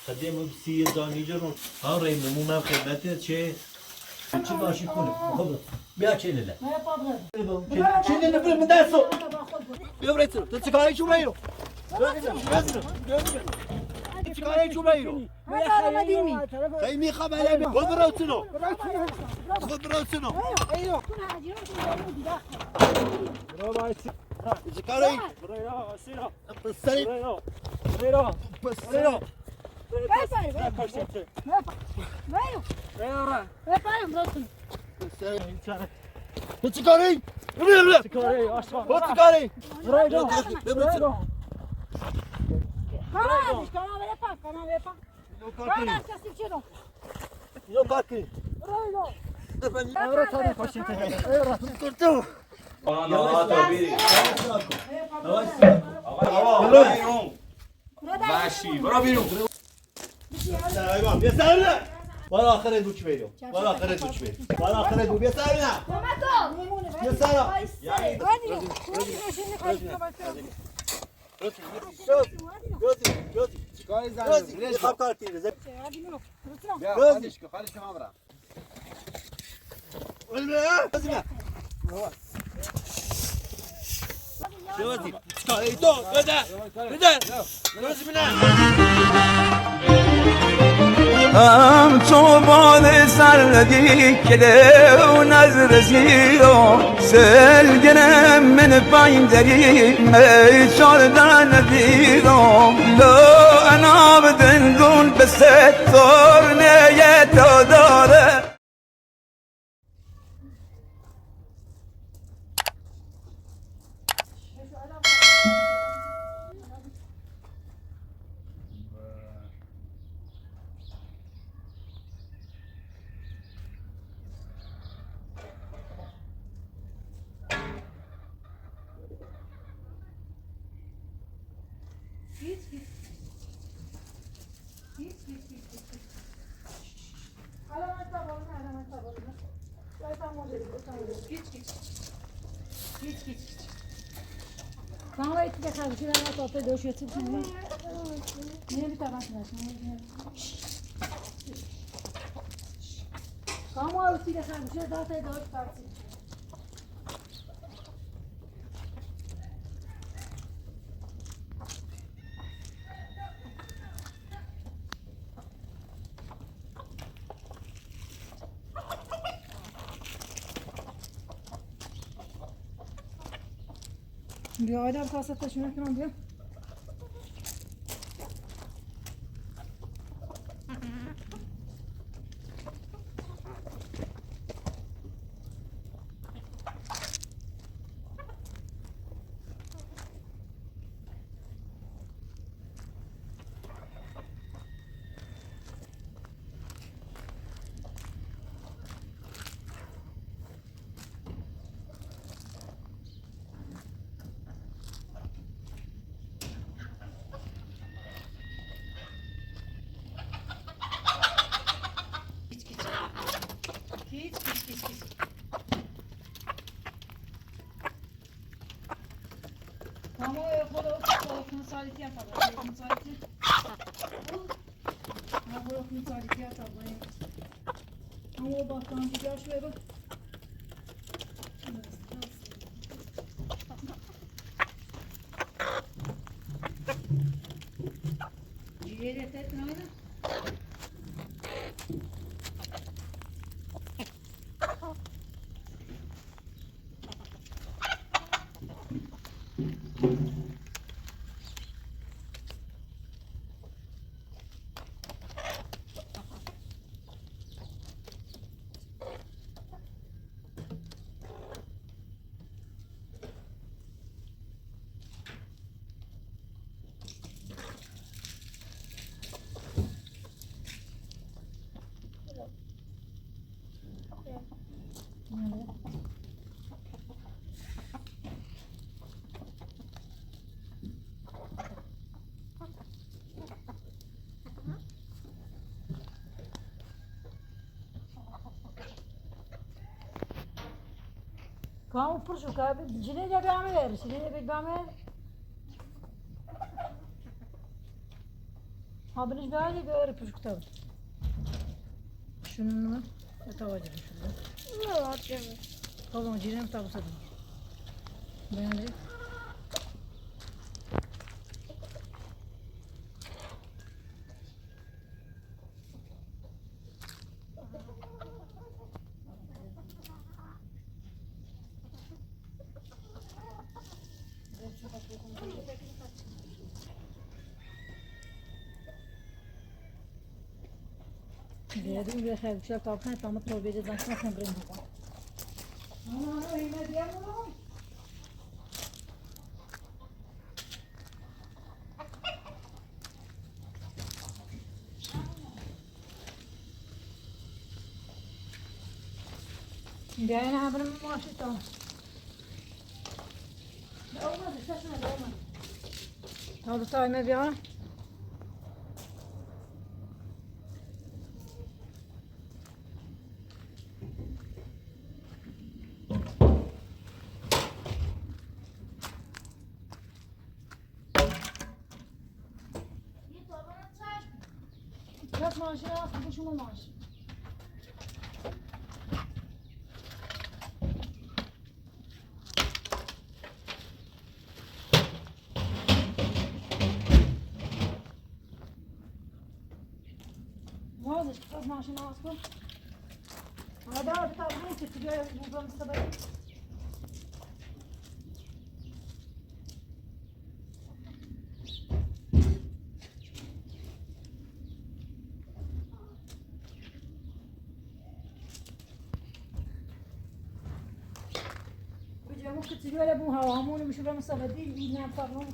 قدیم سی زانیجا رو ها ریم مو خدمت چه چی باشی کنه خب بیا چه لاله چه لاله برم دستو بیا برو تو چیکاری چوب ایرو چیکاری چوب ایرو خیلی میخوام علی خود برو تونو خود برو تونو چیکاری پسری پسری تو چیکاری؟ چیکاری؟ برا آخر دوچ بیرو برا آخر دوچ بیرو برا آخر دو بیا سر بیا سر هم چوبان سردی کله و نظر زیرو سلگنم من پایین دری می چاردن دیرم لو انا بدندون به ستار نیت داره. بیا آدم کاسه تشونه کنم بیا. کامو پرشو که جنه جا بیامه جنه بیامه. Ha بالنسبة لي بقرب كتاب. شنو؟ تواجد شنو؟ لا طبعا جيران تاع صدق. بيان لي بخير بشا طابخين طامط بيجي دانشنا خمرين بیاین عبر ماشي طام هذا طايمة بيها هذا بتاع بنتي تجاه بوبا مستبعد. بيجي ممكن تجوا لابوها وهمون مش بقى مستبعدين ينام فرنون.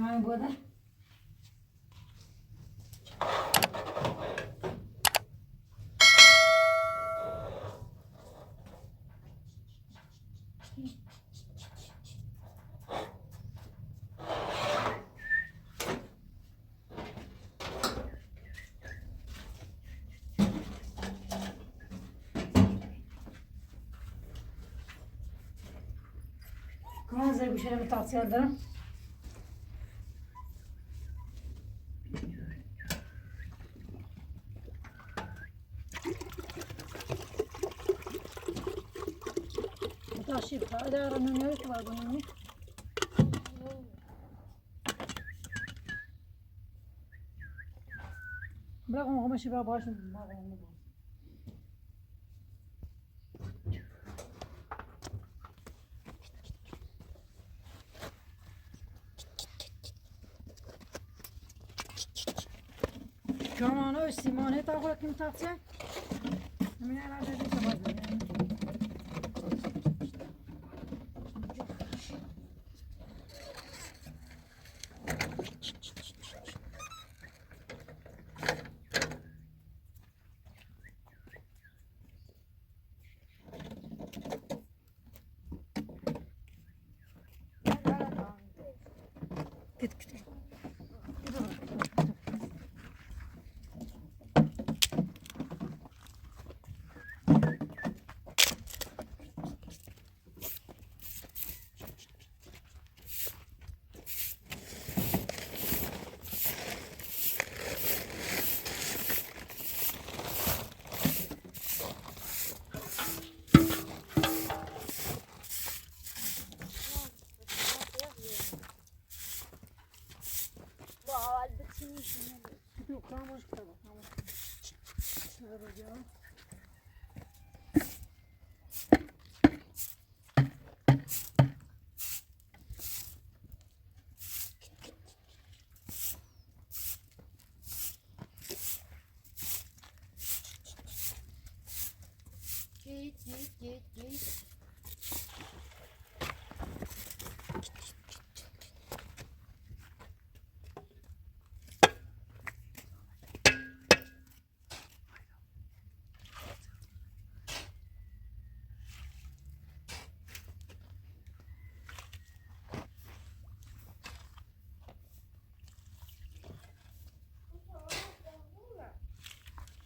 من بوده. كمان زي بشيء بتعطيها ده. بتعشي بقى ده رنوني ولا بلا غمشي بقى باش ما كمان سيمانه تا كم تعطي من على ذلك.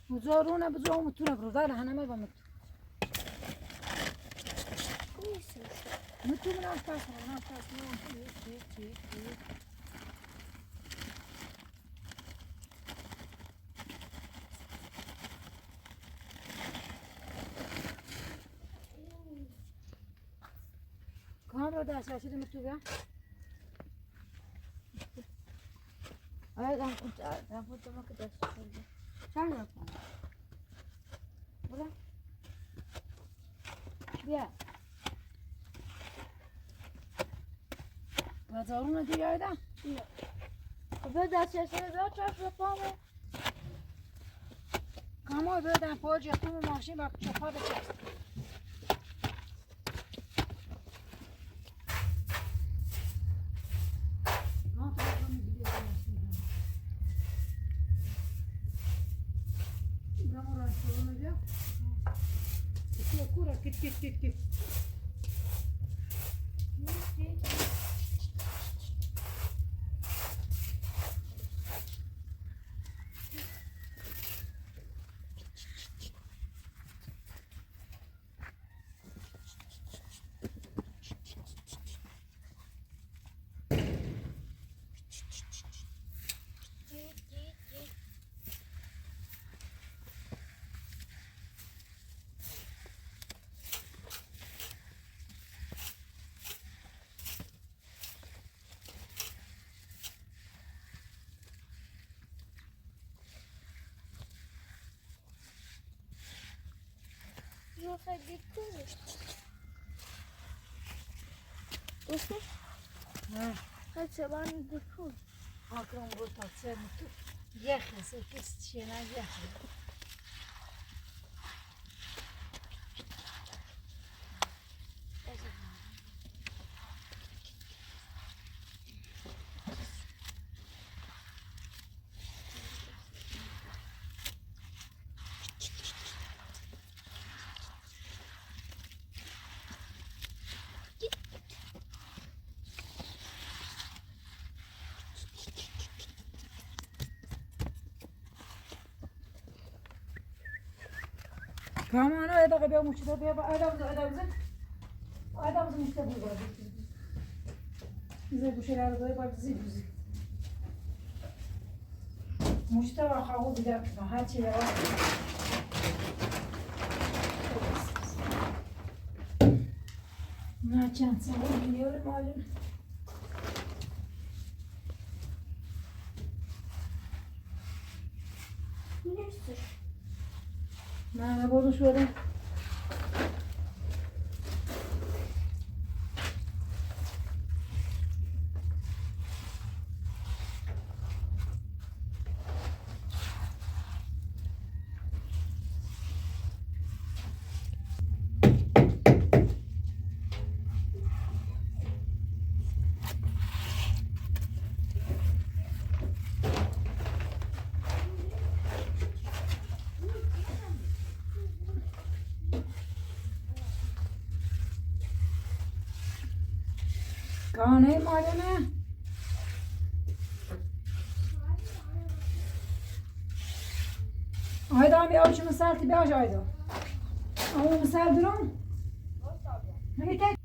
وزارونا بزوم متونا برودار انا ما بمت متو من الفاس من الفاس. كم رد عشان متو بيا؟ أنا كنت ما كنت شو ولا بيا بازارونا دي قاعدة؟ لا بدا عشان بدا تعرف لطامة كمان بدا فوج يقوم ماشي بقى تشوفها بس. كت كت كت كمان هذا غبي مش ده بيبقى هذا هذا مش ده بيبقى زي بوشير هذا بيبقى زي بوزي مش ده خاو بدا هاتي يا ما كان سوي معلم. نه بردو شده. كان معلمة هيدا عم يقوش مسالتي بيعج هيدا هو مسال درون هيدا.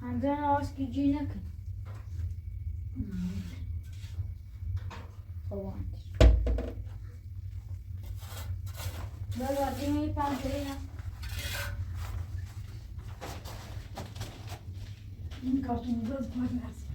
عندنا واسكي جينك لا اديني بانترينا این کارتون باز باید نرسیم.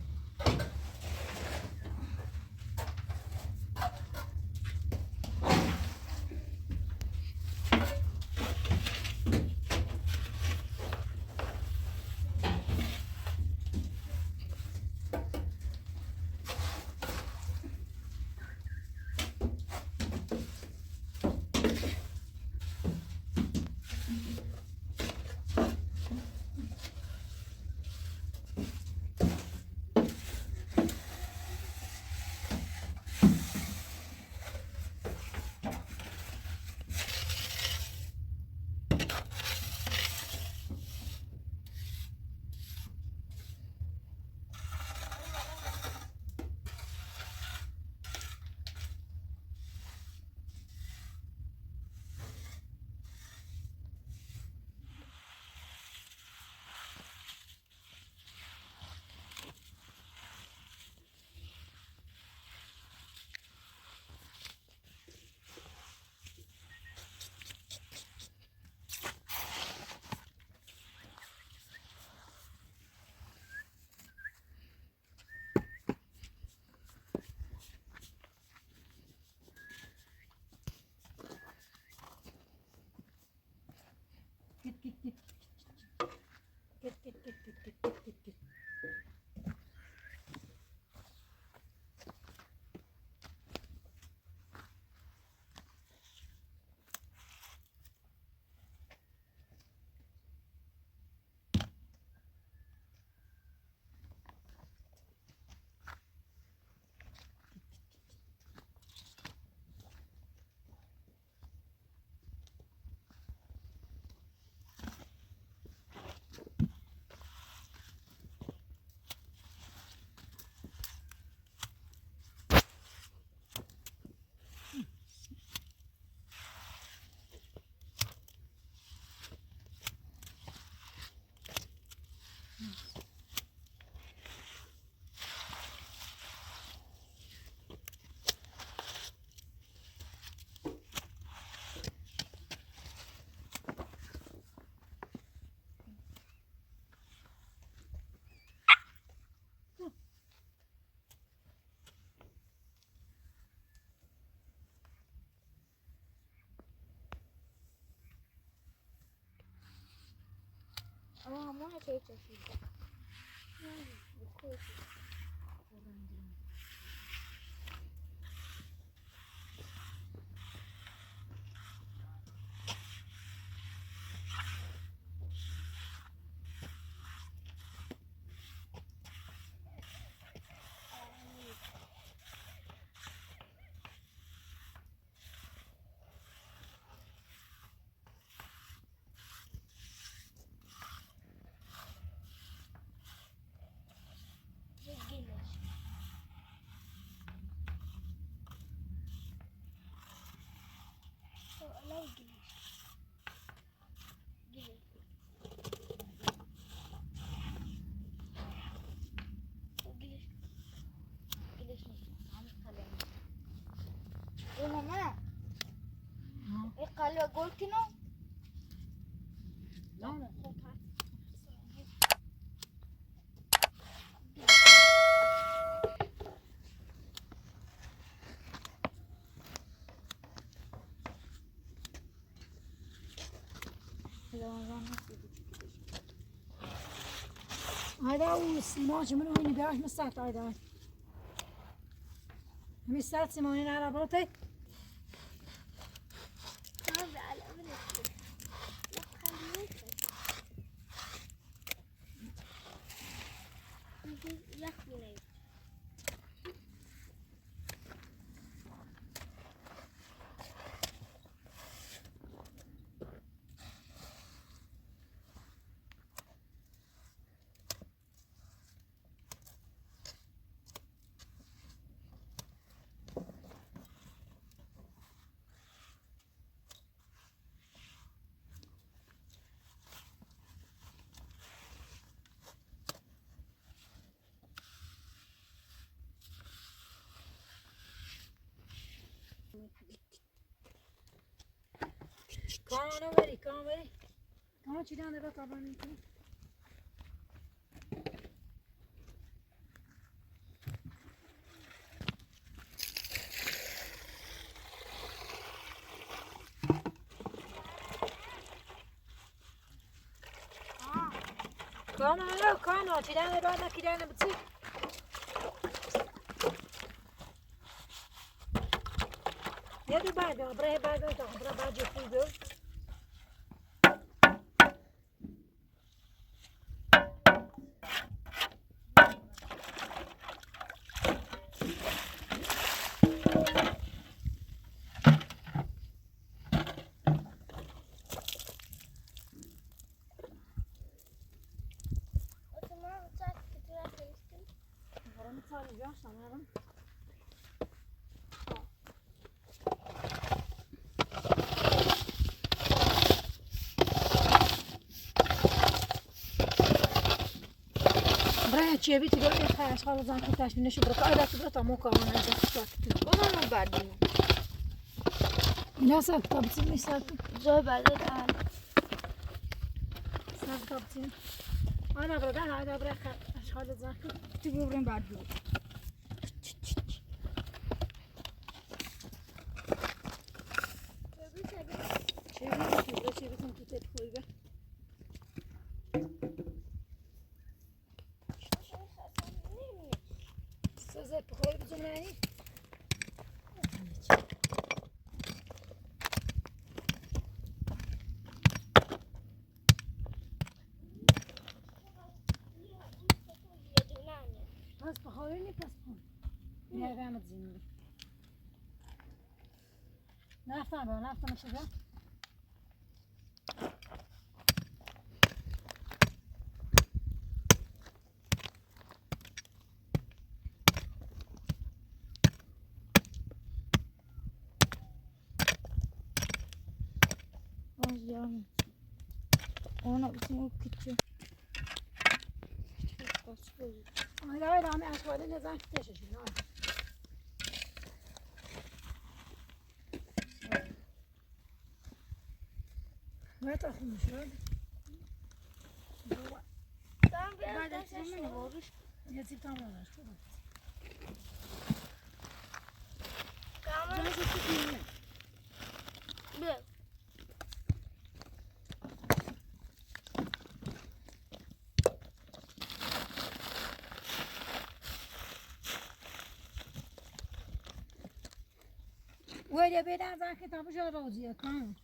Git git git git git git git git git git git. Ama ما چه چیزی؟ على قولتنا لا هذا والسيمان منو هني بيعش من الساعة هذا من الساعة سيمانين على بلطي كانوا وري كانوا چیدن داره طبعا میکنی كانوا چیدن داره نکیدن بچی یه دو بعد برای بعد برای بعد خوبه چه بیتی گفت خیلی خاله زن که تشمینه شو برات آره برات مو کارونه از اونم بعدی نه سب تابتیم نیست زای بعد سب تابتیم انا برات انا برات خاله زن تو ببریم بعد چه بیتی تو تپ خوبه بس بخوريني بس بخور يا غامض زيني نافطة بقى نافطة مش ده انا بسمو كتير لا لا ما أشوف لنا زين كتير شيء ما تأخذ مشروب بعد تسمع يا تعمل شو ولی بدن زن که تابو شده روزیه کن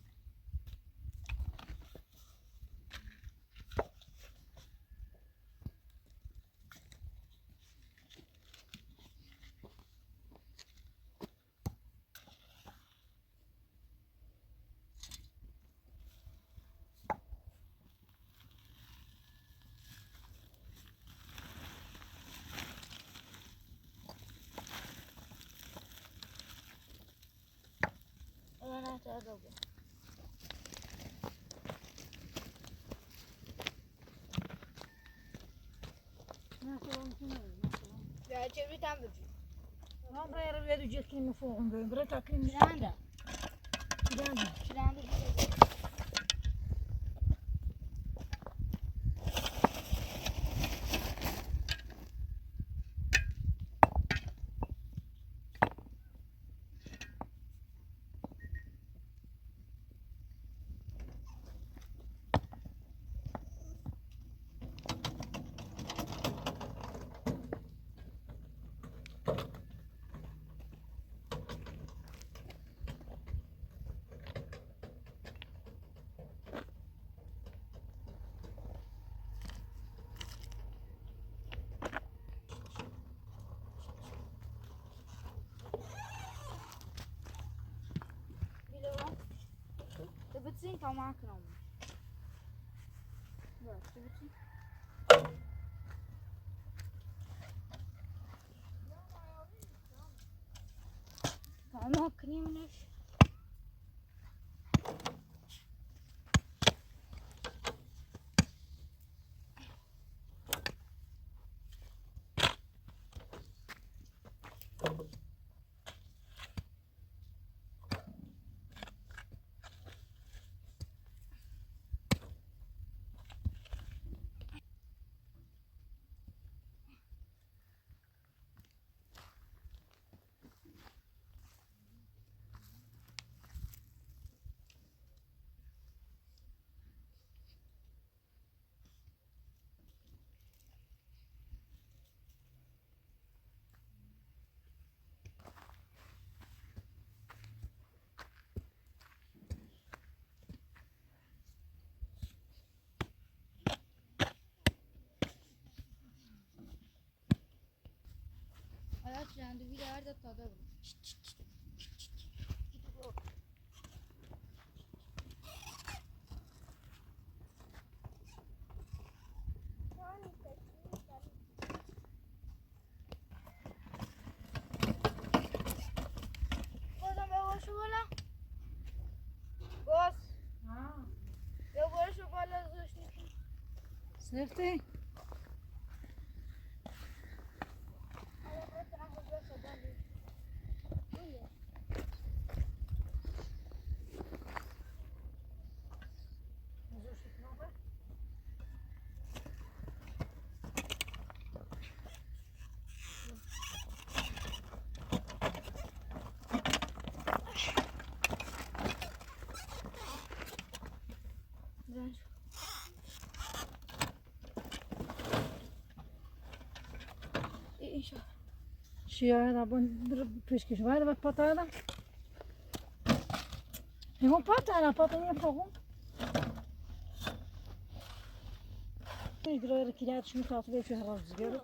سرتی شیاره پیشکش باید و پاتانا میگم پاتانا پاتانا فوقم میگره کیلات شو تاتو شو هراز دیگه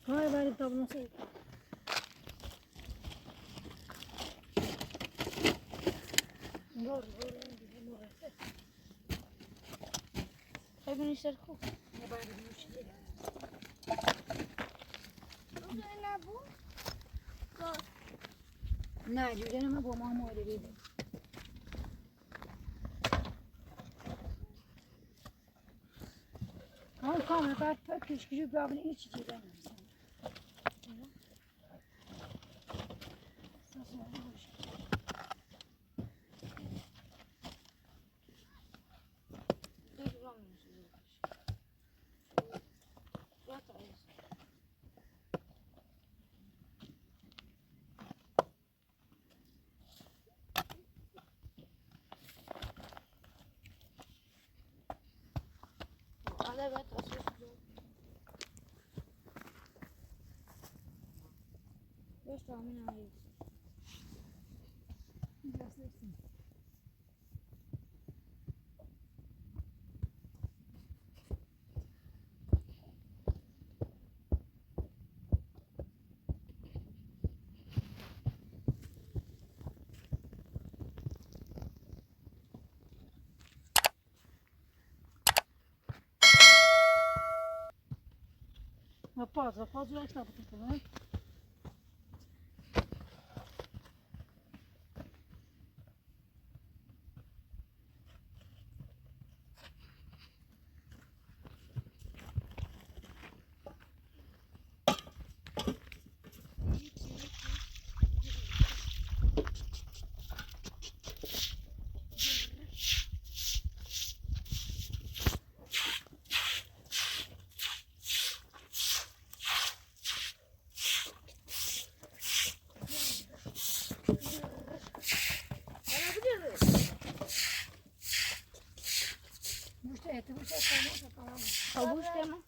های باید تابلو سی نور نور نور نه جوجه ما با ما مورد ها کام بعد پیش کجو بابن این چیزی دارم Pausa, já está bom. خبوش تمام.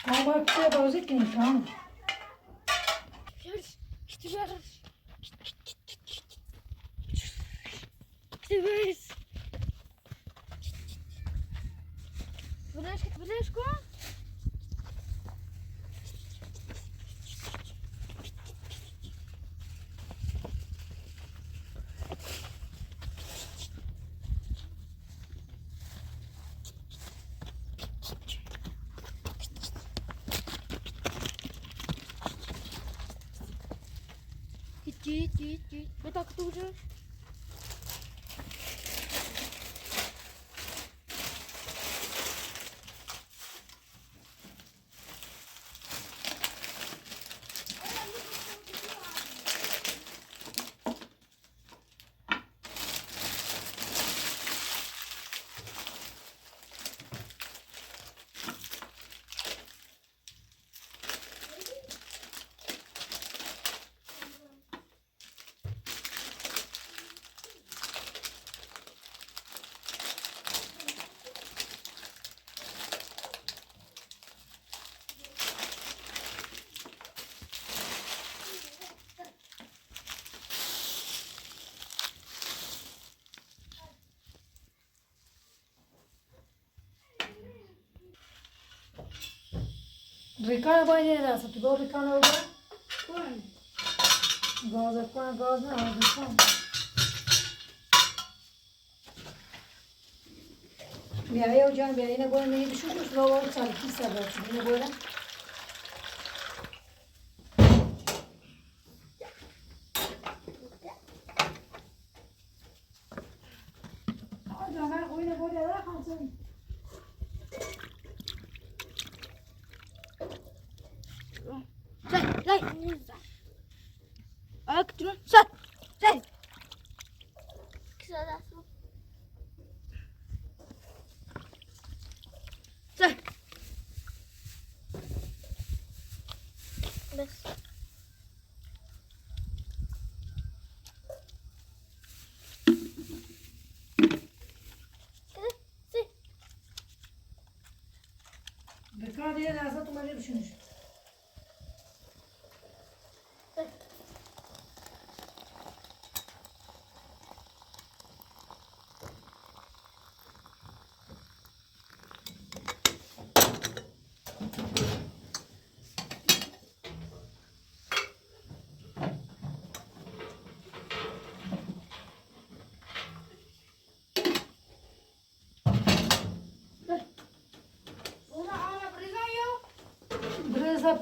ما باید بازی کنیم کام. بلش کن. Так дуже. ریکان باید نه تو با ریکان رو کن گاز کن گاز نه ریکان بیایو جان بیا اینو باید می بشوش لو چالکی سر اینو باید آ جان اینو باید خانم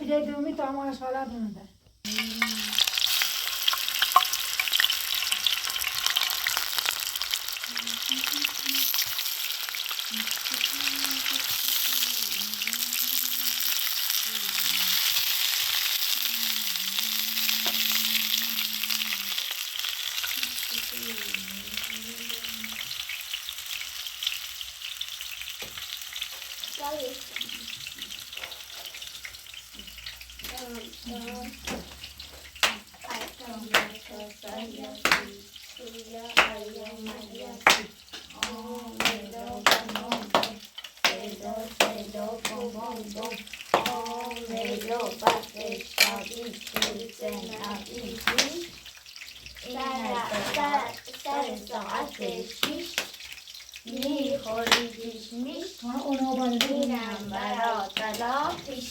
پیله دومی تا همه اشغالات مونده. سر ساعت 6 میخوری کشمیش میرم برات بلا پیش.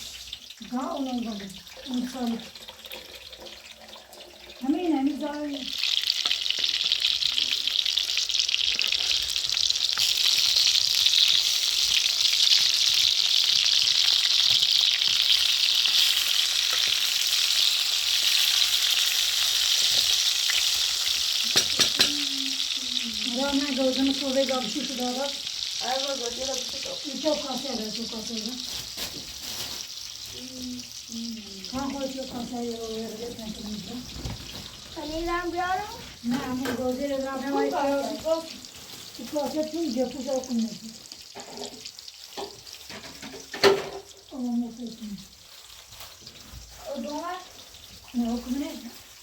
پنیرم بیارم؟ نه همون گوزه رو دارم. کاسه تون جفوش رو کنید. نه حکمه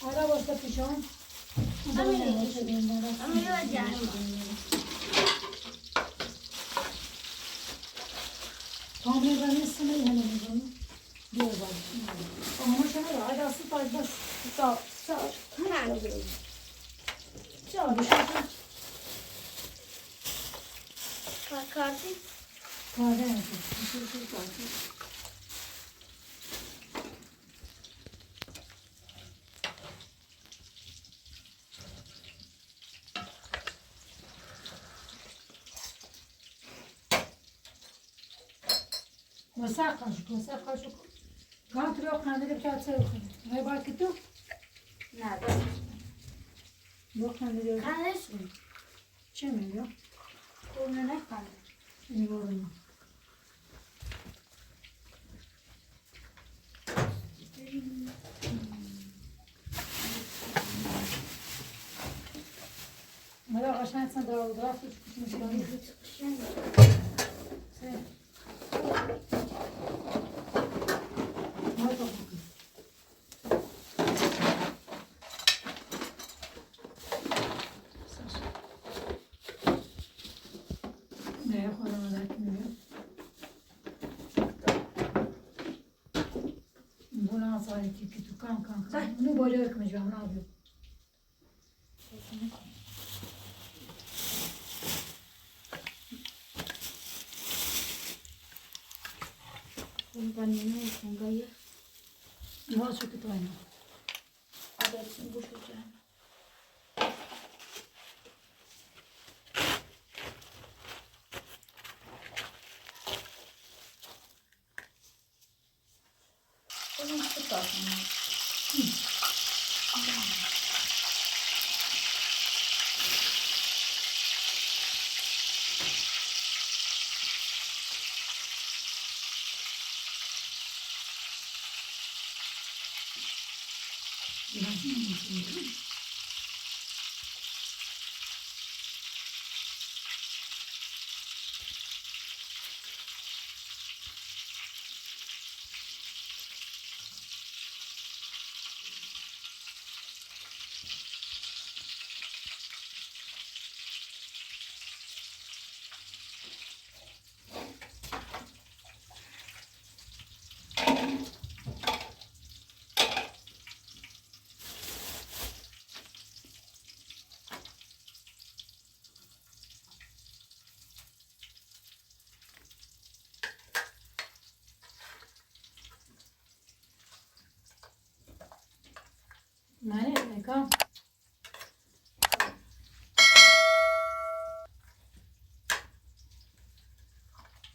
حالا واسه پیشان وساق كانت لو قاعدة بتاعت سوخن هاي باكتو لا بس لو قاعدة قاعدة شو منو كنا نقعد نورنا ما لا عشان تصدر وضعف مش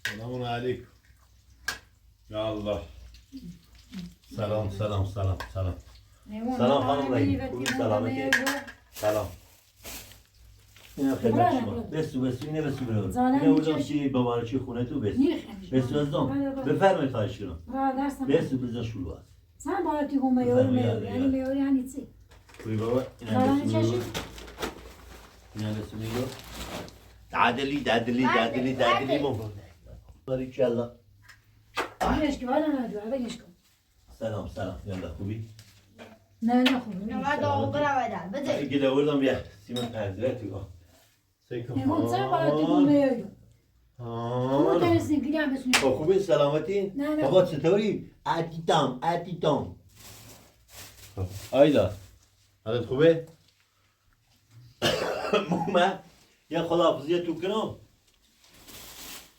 سلام علیکم. یا الله. سلام سلام سلام سلام. سلام خانم رحیم. خوبی سلامتی. سلام. اینم خدمت شما. بسو بسو اینه بسو برو. اینه اونم چی بابا چی خونه تو بسو. بسو از دام. بفرمایید خواهش کنم. بسو بزا شلو است. سن باید تو میاری میاری یعنی میاری یعنی چی؟ خوبی بابا اینم بسو. اینم بسو میگو. تعادلی تعادلی تعادلی تعادلی مو. باریکالله. بگش که والا ندو بگش کن. سلام سلام یالا خوبی؟ نه نه خوبی. نه بعد برا بده. گله آوردم بیا سیمون پنجره تو. میگم چرا باید تو میاری؟ تو ترسین که هم بسونی. خوبی سلامتی؟ بابا چطوری؟ عدیدم عدیدم. آیدا حالت خوبه؟ من یه خداحافظی تو کنم.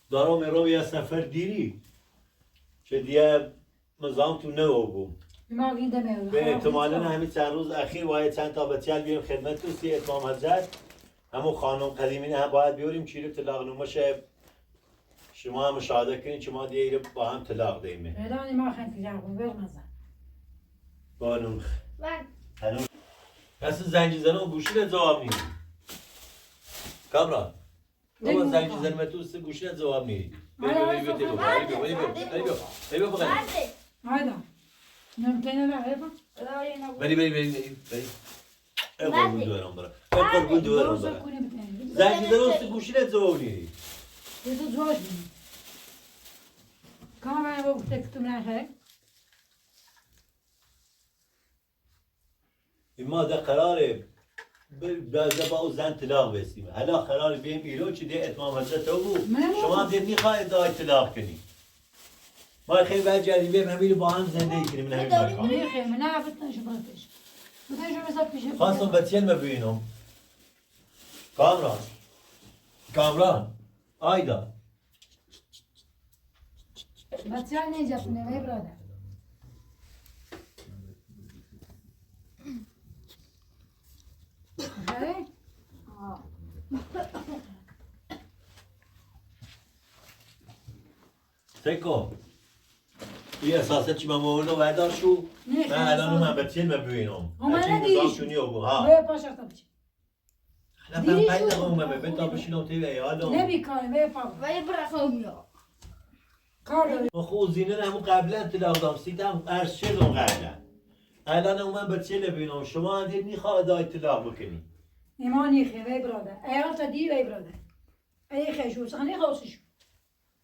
دارم میرم یه سفر دیری چه دیگه مزام تو نبود. به احتمالاً همین چند روز اخیر باید چند تا بچه بیاریم خدمت تو سی اتمام حضرت همون خانم قدیمی هم باید بیاریم چیرو طلاق نومش شما هم مشاهده کنید که ما دیگه با هم طلاق دیم. الان ما خیلی جواب برمزن. بانو. هنوز پس زنگ زدن گوشی جواب نمیدی. کامران. بابا زنگ زدن تو سه گوشی جواب نمیدی. بری بری بری بری بری بری بری هایدا. نمتنه نه بری بری بری بری. ای قربون دورم برم. ای قربون دورم برم. زنگ زدن سه گوشی جواب نمیدی. تو جواب میدی. کامران بابا تکتم نه ما ده قراره با او زن طلاق بسیم. حالا قراره بیم ایران چه ده اتمام حضرت او شما هم ده میخوای ادعای طلاق کنی. ما خیلی بعد جریمه همین با هم زندگی کنیم. نه همین میخوای نه بتنش براتش. بتنش مثلا پیش. خواستم بچه‌م ببینم. کامران. کامران. آیدا. بچه‌م اینجا نه برادر. سکو این احساسه چی من آوردم بردار شو. من الان من بچه ببینم. بچه ها. باید پاش اختم بچه. حالا من 5 دقیقه اومم ببین تا بشینم توی ایالم. نبی کاره باید پا. ولی برخوام یا. کار ما خو زینه همون قبلا طلاق دادم سیدم عرض شدم قبلا. الان من بچه ببینم شما هم دیر میخواد ادعای طلاق بکنی. ایمانی خیلی برادر. ایال تا دی وی برادر. ای خیشو سخنی خوشش.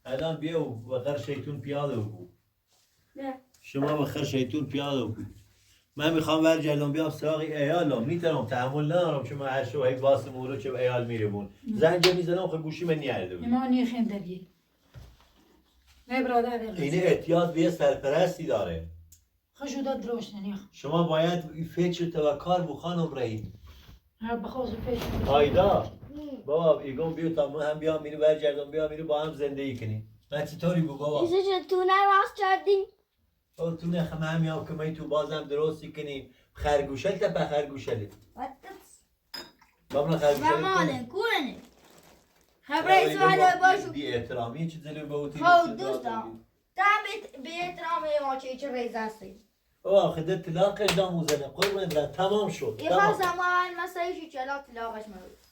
الان بیا و بخر شیطون پیاده بگو. شما بخر شیطون پیاده بگو. من میخوام برگردم بیام سراغ ایالم میتونم تحمل ندارم چون من هر شب هی باس مورو چه ایال میره بون. زنگ میزنم خب گوشی من نیارده بود. ایمانی خیم دبی. وی برادر. اینه احتیاط به سرپرستی داره. خوشو داد روشنی. شما باید فکر توکل بو خانم رئیس. آیدا بابا ایگون بیو تا ما هم بیام میری برگردم بیام میری با هم زندگی کنیم. من چطوری بو بابا؟ ایسا چه تو نه راست کردیم؟ او تو نه خم هم میام که می تو بازم درستی کنیم. خرگوشل تا به خرگوشله. بابا خرگوشل. مامان کورنه. خبر سوال باشو. بی احترامی چه دلو به اوتی. خب دوستان. تا بی احترامی ما چه ریز هستی. بابا خدا طلاقش داموزنه قربون برم تمام شد. یه خواستم اول مثلا شو چلا طلاقش مرد.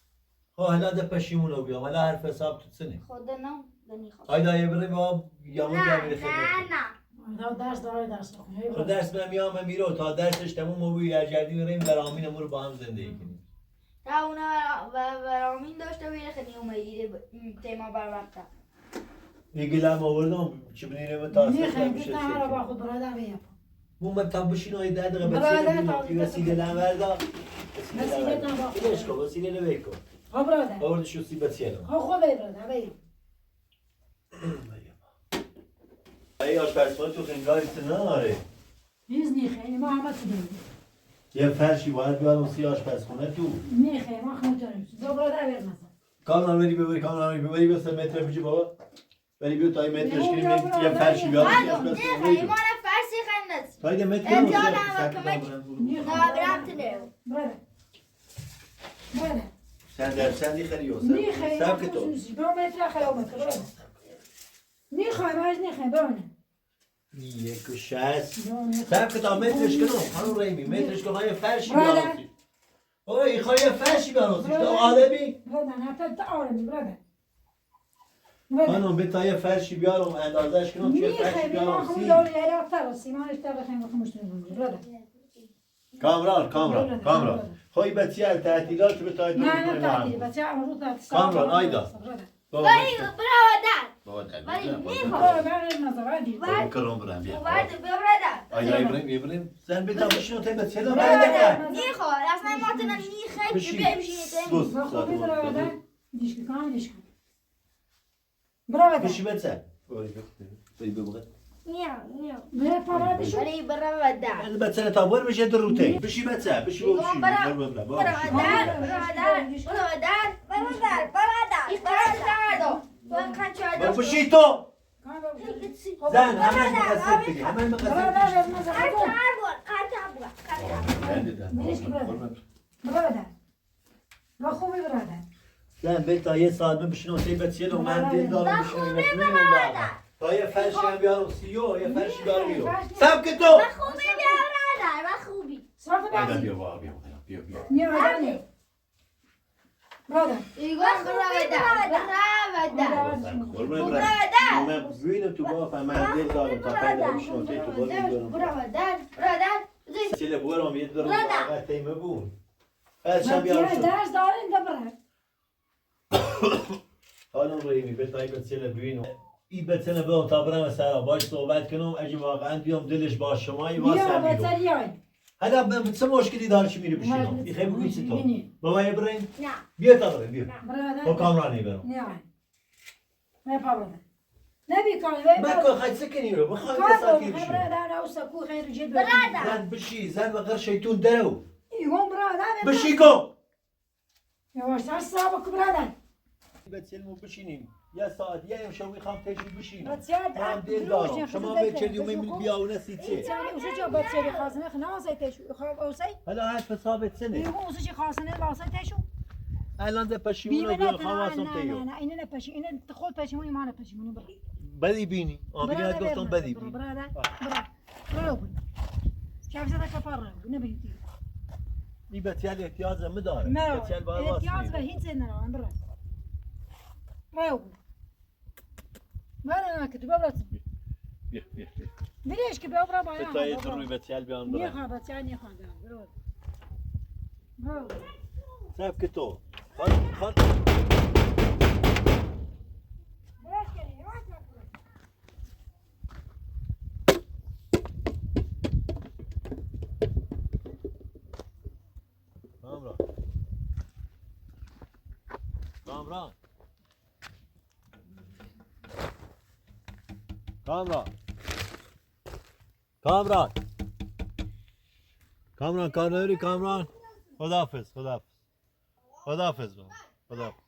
خب حالا ده پشیمونو بیام حالا حرف حساب تو سنه. خدا نه دنی خواست. آیدا یه بریم بابا یامون بیام میره خدمت. نه نه. درس داره درس خونه. خب درس من میام میرو تا درسش تموم و بوی ارجردی بریم برامین امور با هم زندگی کنیم. تا اونا برامین داشته بیره خیلی اومدی تیما بر وقتا. میگلم آوردم چه بنیره تا میخوام تا با خود برادر بیم. مو تا بشین و 10 دقیقه بچه وسیله لنوردا وسیله تا ليش کو وسیله لبیکو ها برادر آورد شو سی بچه ها خود برادر بیم. ای آشپزخانه تو خنگاری نداره. نیز نیخه ما همه تو داریم. یه فرشی باید بیارم سی آشپزخونه تو. نیخه ما خونه داریم. دو برادر بر مثلا. کاملا بری ببری کاملا بری بری متر بجی بابا. ولی بیا تا این مترش کنیم یه فرشی بیارم. نیخه ما فرشی خندت. تا این متر نه برام تنه. برادر. برادر. سن در سن خیلی یوسف. نیخه. سبک تو. دو متر خیلی متر. نیخه ما نیخه برادر. 1.60 سب که تا مترش کنم خانم رحیمی مترش کنم یه فرشی بیارم. اوه خواهی فرشی براسیش تو عالمی؟ برادر حتی تا عالمی برادر. خانم به تا یه فرشی بیارم اندازش کنم چه فرشی بیارم سی. کامران کامران کامران خواهی بچه تعطیلات به تا نه نه تعطیل بچه امروز تعطیل. کامران آیدا. ولی برادر. ولی میخوام. بابا کرام برم بیا. برادر. آیدا ابراهیم زن به تا بشینو تا بچه لا برادر. میخوام اصلا ما تنها نیخه که بشینی. خوبی برادر. دیش کن دیش کن. برادر. بشی بچه. نه نه. نه ولی برادر. بچه تا بر بشه دروته. بشی بچه بشی بشی. برادر برادر برادر برادر برادر. بشی تو. زن همه مقصر دیگه همه مقصر. برادر. با خوبی برادر. زن به تا یه ساعت بشینم تی بچه رو من دل دارم بشینم. تا یه فرشی هم بیارم سیو یه فرشی بیارم یو. سب که تو. با خوبی برادر با خوبی. بیا بیا بیا بیا بیا. نه برادر. برادر. ایگان برادر. من ببینم تو با من دل دارم تا پیدا بشینم تی تو با بیارم. برادر برادر. چله بورم یه درم واقعا تیمه بون. فرشم بیارم. درس دارین دبره. خانم رحیمی به تایی بچه ببینم. این بچه به تا برم سرا باش صحبت کنم اگه واقعا بیام دلش با شما واسه میرم. حالا من چه مشکلی داره چی میری بشینم؟ این خیلی بگوی چی تو؟ بابا ابراهیم؟ نه. بیا تا بریم بیا. برادر. با کامرانی برم. نه. نه برادر. نبی کاری. من که خیلی سکنی رو بخوام یه ساعتی بشینم. برادر او سکو خیر جد. برادر. زن بشی زن بغیر شیطون درو. ایگون برادر. بشی کو. یواش صاحب برادر. بچه بشینیم. یه ساعت یه امشب میخوام تشی بشینم. بچه من دل دارم. شما بچه دیوم بیا و نسی چه؟ اوسه چه بچه خاصنه خنازه تشو خب اوسه؟ حالا هر حساب سنه. میگم اوسه چه خاصنه واسه تشو؟ الان ده پشیمون رو خواستم تیو. نه نه اینه پشی اینه خود پشیمونی ما پشیمونی برو. بدی بینی. آ بینی گفتم بدی بینی. برادر برا برا شايف زاد كفر نبي این بچه احتیاج مداره. نه احتیاج به هیچ نه برا. برا ما كنت بابا بیا بیا بیا. ليش كي بابا به تا یه دروی بچه بیان برم. نيخا بچه نيخا برا. برا. سب که تو. خان خان. کامران. کامران. کامران کامران کامران کارنری کامران خداحافظ خداحافظ خداحافظ خداحافظ.